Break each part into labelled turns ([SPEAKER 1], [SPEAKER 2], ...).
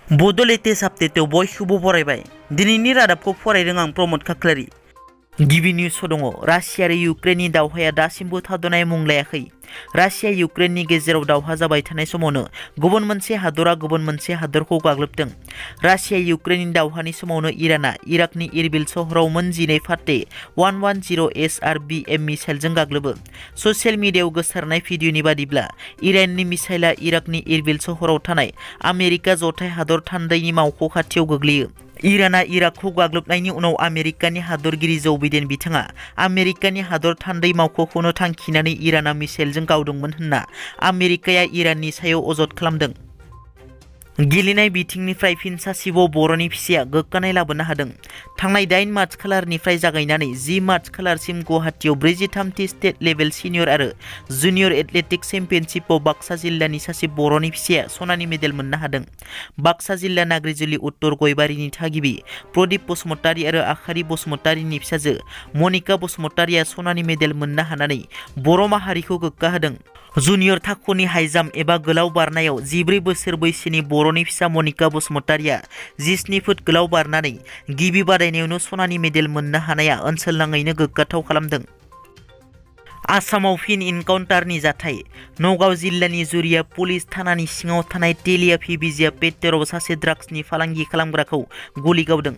[SPEAKER 1] Bodo latest update बयखौबो फरायबाय दिनैनि रादाबखौ फरायदों आं प्रमद खाख्लारि। गिबि निउसआव दङ रासिया आरो इउक्रेननि दावहाया दासिमबो थाद'नाय मुं लायाखै। रासिया इउक्रेननि गेजेराव दावहा जाबाय थानाय समावनो गुबुन मोनसे हादरा गुबुन मोनसे हादरखौ गाग्लोबदों। रासिया इउक्रेननि दावहानि समावनो इराना इराकनि इरबिल सहराव मोन 12 फाटे 110 SRBM मिसाइलजों गाग्लोबो। ससियेल मिडियायाव गोसारनाय भिडिअनि बादिब्ला इराननि मिसाइला इराकनि इरबिल सहराव थानाय आमेरिका जथाय हादर थान्दैनि मावख' खाथियाव गोग्लैयो। इराना इराकखौ गाग्लोबनायनि उनाव आमेरिकानि हादरगिरि जो बाइडेन बिथाङा आमेरिकानि हादर थान्दै मावख'खौनो थांखिनानै इराना मिसाइलजों गावदोंमोन होनना आमेरिकाया इराननि सायाव अजद खालामदों। गेलेनाय बिथिंनिफ्राय फिन सासेबाव बर'नि फिसाया गोग्गानाय लाबोनो हादों। थांनाय 8 मार्च खालारनिफ्राय जागायनानै 10 मार्च खालारसिम गुवाहाटीयाव 43थि स्टेट लेभेल सिनियर आरो जुनियर एथलेटिक्स चेम्पियनशिपआव बाक्सा जिल्लानि सासे बर'नि फिसाया सनानि मेडेल मोननो हादों। बाक्सा जिल्ला नाग्रिजुलि उत्तर गयबारिनि थागिबि प्रदीप बसुमतारी आरो आखारि बसुमतारीनि फिसाजो मनिका बसुमतारीया सनानि मेडेल मोननो हानानै बर' माहारिखौ गोग्गा होदों। जुनियर थाखोनि हाइजाम्प एबा गोलाव बारनायाव 14 बोसोर बैसोनि बर'नि फिसा मनिका बसुमतारीया 17 फुट गोलाव बारनानै गिबि बादायनायावनो सनानि मेडेल मोननो हानाया ओनसोलनाङैनो गोग्गाथाव खालामदों। आसामाव फिन इनकाउन्टारनि जाथाय। नगाव जिल्लानि जुरिया पुलिस थानानि सिङाव थानाय टेलिया फिबिजिया पेट्र'राव सासे ड्राग्सनि फालांगि खालामग्राखौ गुलि गावदों।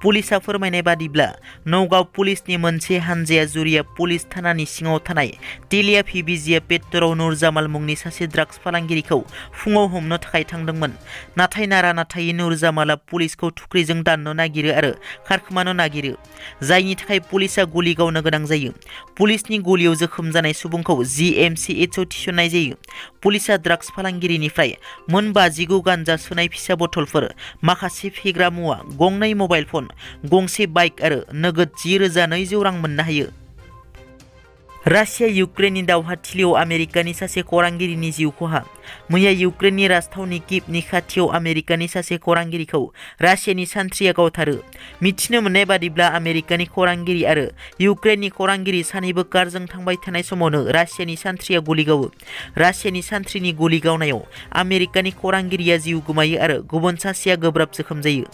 [SPEAKER 1] पुलिसा फोरमायनाय बादिब्ला नगाव पुलिसनि मोनसे हानजाया जुरिया पुलिस थानानि सिङाव थानाय टेलिया फिबिजिया पेट्र'राव नुरजामाल मुंनि सासे ड्राग्स फालांगिरिखौ फुङाव हमनो थाखाय थांदोंमोन। नाथाय नारा नाथायै नुरजामाला पुलिसखौ थुख्रिजों दाननो नागिरो आरो खारखोमानो नागिरो, जायनि थाखाय पुलिसा गुलि गावनो गोनां जायो। पुलिसनि गुलियाव जोखोम जानाय सुबुंखौ GMCHआव थिसननाय जायो। पुलिसा ड्राग्स फालांगिरिनिफ्राय मोन 50 गान्जा सोनाय फिसा बथलफोर, माखासे फेग्रा मुवा, गंनै मबाइल फन, गंसे बाइक आरो नोगोद 10,200 रां मोननो हायो। रासिया इउक्रेननि दावहाथिलियाव आमेरिकानि सासे खौरांगिरिनि जिउ खहा। मैया इउक्रेननि राजथावनि किभनि खाथियाव आमेरिकानि सासे खौरांगिरिखौ रासियानि सान्थ्रिया गावथारो। मिथिनो मोननाय बादिब्ला आमेरिकानि खौरांगिरि आरो इउक्रेननि खौरांगिरि सानैबो कारजों थांबाय थानाय समावनो रासियानि सान्थ्रिया गुलि गावो। रासियानि सान्थ्रिनि गुलि गावनायाव आमेरिकानि खौरांगिरिया जिउ गोमायो आरो गुबुन सासेया गोब्राब जोखोम जायो।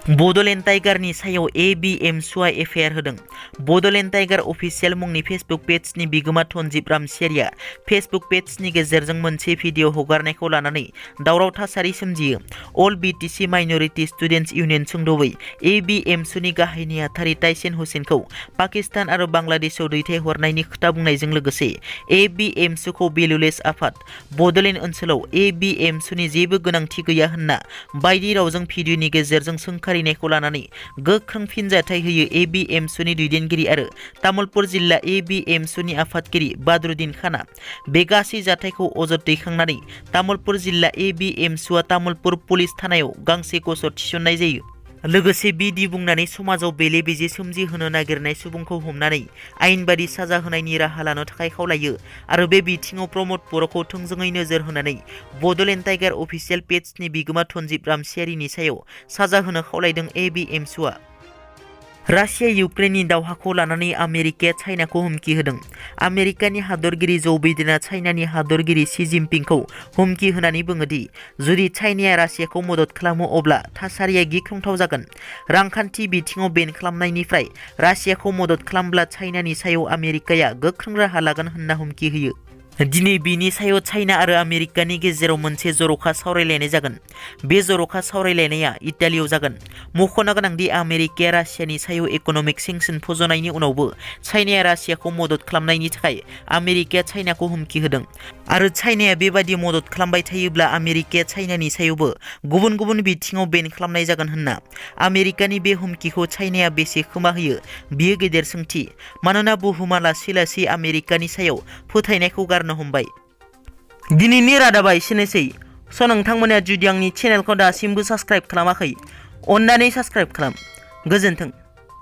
[SPEAKER 1] बड'लेण्ड टाइगारनि सायाव एबिएमसुआ एफआइआर होदों। बड'लेण्ड टाइगार अफिसियेल मुंनि फेसबुक पेजनि बिगोमा धनजिब रामसियारिया फेसबुक पेजनि गेजेरजों मोनसे भिडिअ हगारनायखौ लानानै दावराव थासारि सोमजियो। अल बिटिसि माइनरिटि स्टुडेन्टस इउनियन सुंद'यै एबिएमसुनि गाहाय नेहाथारि ताइसेन हुसेनखौ पाकिस्तान आरो बांलादेशआव दैथायहरनायनि खोथा बुंनायजों लोगोसे एबिएमसुखौ भेलुलेस आफाद, बड'लेण्ड ओनसोलाव एबिएमसुनि जेबो गोनांथि गैया होनना बायदि रावजों भिडिअनि गेजेरजों सोंखारिनायखौ लानानै गोख्रों फिनजाथाय होयो एबिएमसुनि दैदेनगिरि आरो तामुलपुर जिल्ला एबिएमसुनि आफादगिरि बादरुद्दिन खाना। बे गासै जाथायखौ अजद दैखांनानै तामुलपुर जिल्ला एबिएमसुआ तामुलपुर पुलिस थानायाव गांसे गसर थिसननाय जायो। लोगोसे बिदि बुंनानै समाजाव बेले बेजे सोमजिहोनो नागिरनाय सुबुंखौ हमनानै आयेनबादि साजा होनायनि राहा लानो थाखाय खावलायो आरो बे बिथिङाव प्रमद बर'खौ थोंजोङै नोजोर होनानै बड'लेण्ड टाइगार अफिसियेल पेजनि बिगोमा धनजिब रामसियारिनि सायाव साजा होनो खावलायदों एबिएमसुआ। रासिया इउक्रेननि दावहाखौ लानानै आमेरिकाया चाइनाखौ हुमखि होदों। आमेरिकानि हादरगिरि जो बाइडेना चाइनानि हादरगिरि शी जिनपिंखौ हुमखि होनानै बुङोदि जुदि चाइनाया रासियाखौ मदद खालामो अब्ला थासारिया गिख्रंथाव जागोन। रांखान्थि बिथिङाव बेन खालामनायनिफ्राय रासियाखौ मदद खालामब्ला चाइनानि सायाव आमेरिकाया गोख्रों राहा लागोन होनना हुमखि होयो। दिनै बिनि सायाव चाइना आरो आमेरिकानि गेजेराव मोनसे जर'खा सावरायलायनाय जागोन। बे जर'खा सावरायलायनाया इटालियाव जागोन। मख'नो गोनांदि आमेरिकाया रासियानि सायाव इक'नमिक सेंसन फज'नायनि उनावबो चाइनाया रासियाखौ मदद खालामनायनि थाखाय आमेरिकाया चाइनाखौ हुमखि होदों आरो चाइनाया बेबादि मदद खालामबाय थायोब्ला आमेरिकाया चाइनानि सायावबो गुबुन गुबुन बिथिङाव बेन खालामनाय जागोन होनना। आमेरिकानि बे हुमखिखौ चाइनाया बेसे खोमा होयो बियो गेदेर सोंथि, मानोना बुहुमा लासै लासै आमेरिकानि सायाव फोथायनायखौ गारनो हमबाय। दिनैनि रादाबा एसेनोसै। नोंथांमोना जुदि आंनि चेनेलखौ दासिमबो साबस्क्राइब खालामाखै, अन्नानै साबस्क्राइब खालाम। गोजोन्थों।